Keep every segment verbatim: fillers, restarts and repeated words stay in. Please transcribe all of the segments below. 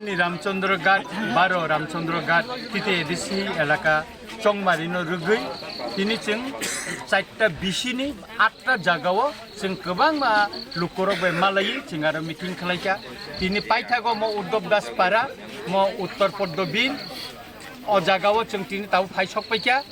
Ni Ramchandra Ghat, baro Ramchandra Ghat, T T A D C elaka Chongmari no rwgwi tini chwng charta bisini atta jagao chwng kwbangma lukurok bai malaiwi chwng aro meeting khlaikha. Tini paithago mo Uddhav Das Para, mo Uttar Poddo Bin, o jagao chwng tini tabuk phai sokpaikha.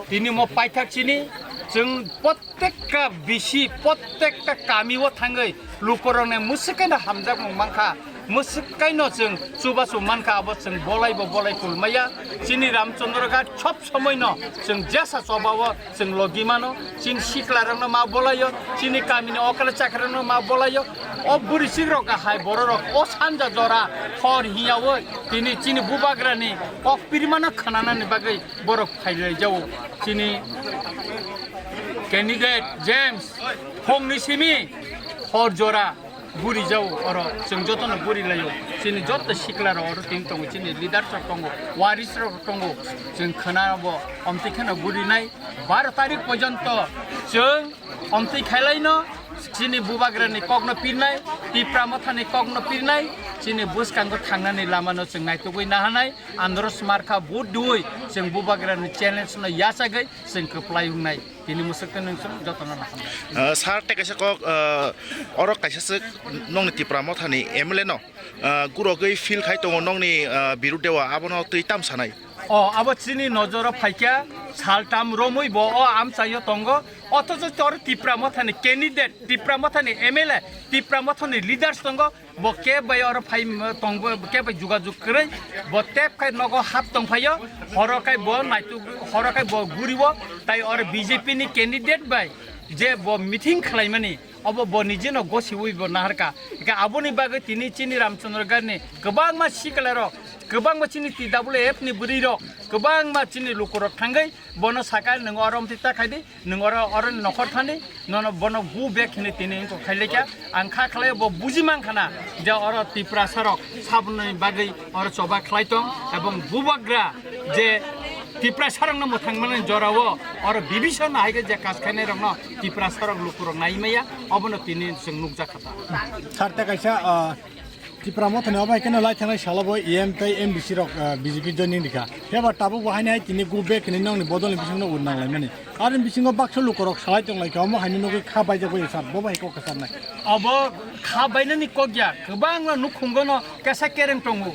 Tini mo paithak chini chwng pot Protekta bisi, protekta kami o thangwi lukurokni mwswk kaino hamjakmung mankha, mwswk kaino chwng chubachu mankha, abo chwng bolaibo bolai kulmaya. Chini Ramchandra Ghat sob somoino chwng jesa chobao chwng logi mano, chini siklarokno ma bolaio, chini kamini okra chakrarokno ma bolaio. O bwrwi chikrok hai bororok o sanja jora hor hiyaui tini chini bubagrani kok pirmano khwnanani bagwi borok phailaijao. Chini candidate James phongni simi hor jora buri jao oro, chwng jotono buri laio. Chini joto sikla rok oro tini tongo, chini leaders rok tongo, waris rok tongo, chwng khwnabo omtwi kheno buri nai. Baro tarik porjonto chwng omtwi khailaino chini bubagrani kokno pirnai, Tipra Mothani kokno pirnai, chini bwskango thangnani lamano chwng naitugwi nahanai. Andro smarkha vote dui chwng bubagrani challenge no yachagwi chwng kwplai wngnai. Tini mwswk twi nwng chwng jotono nahamnai. Ah, sir, tei kaisa kok, ah, oro kaisa swk nongni Tipra Mothani M L A no, ah, gurogwi feel khai tongo nongni, ah, birudeo abono twi tam sanai? O, abo chini nojoro phaikha, saltam romwi bo o amchaio tongo. Othocho tor Tipra Mothani candidate, Tipra Mothani M L A, Tipra Mothani leaders tongo. Bo keb bai oro phai tong, bo keb bai jugajug kwrwi, bo tep khai nogo hap tong phaio, horo khai bo naituk, horo khai bo guriwo, tai oro B J P ni candidate bai je bo meeting khlaimani, obo bo nijeno gosiwi bo naharka. Eka aboni bagwi tini chini Ramchandra Ghat ni kwbangma sikla rok, kwbangma chini T W F ni bwrwi rok, kwbangma chini lukurok thangwi bono saka, "Nwng oro omtwi ta khai di, nwng oro, oro nokhor thani, nono bono go back," hinwi tini wngkha khailekha. Ang kha khlai bo buji mankha na je oro Tiprasa rok saboni bagwi oro choba khlai tong, ebong bubagra je Tiprasa rokno mwthang mani jorao oro bibisano hai khe je kas khainai rokno Tiprasa rok lukurok nai maya, obono tini chwng nukjak kha ta. Sir, tei kaisa, ah, Tipra Mothani obo hai kheno lai thangnai salo bo E M tei M D C rok, ah, B J P joining rikha. Phiya ba tabuk bo haino hai tini go back hinwi nongni bodolni bisingno ur nang laimani. Aroni bisingo baksa lukurok salai tong laikha, omo haino nugwi kha baijak bai sir, bo bai kok kwcharnai. Obo kha bainani kok ya, kwbangma nukhungono kesa kereng tongo.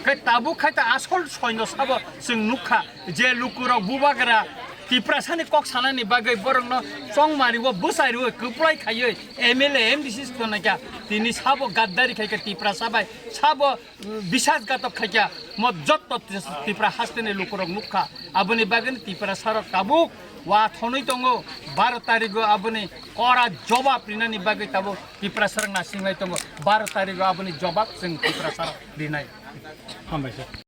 Khe tabuk khai ta asol soino sabo chwng nukha. Je lukurok bubagra Tiprasani kok sanani bagwi borokno chongmariwo bwchariwo kwplai khaiwi M L A, M D C se tongnai kha, tini sabo gaddari khai kha Tiprasa bai, sabo, mm, bisasgatok khai kha, mo jotto Tipra hasteni lukurok nukha, aboni bagwino Tiprasarok tabuk wa thonwi tongo, baro tarigo aboni kora jobab rinani bagwi tabuk Tiprasarok nasinglai tongo, baro tarigo aboni jobab chwng Tiprasarok rinai. Hambai sir.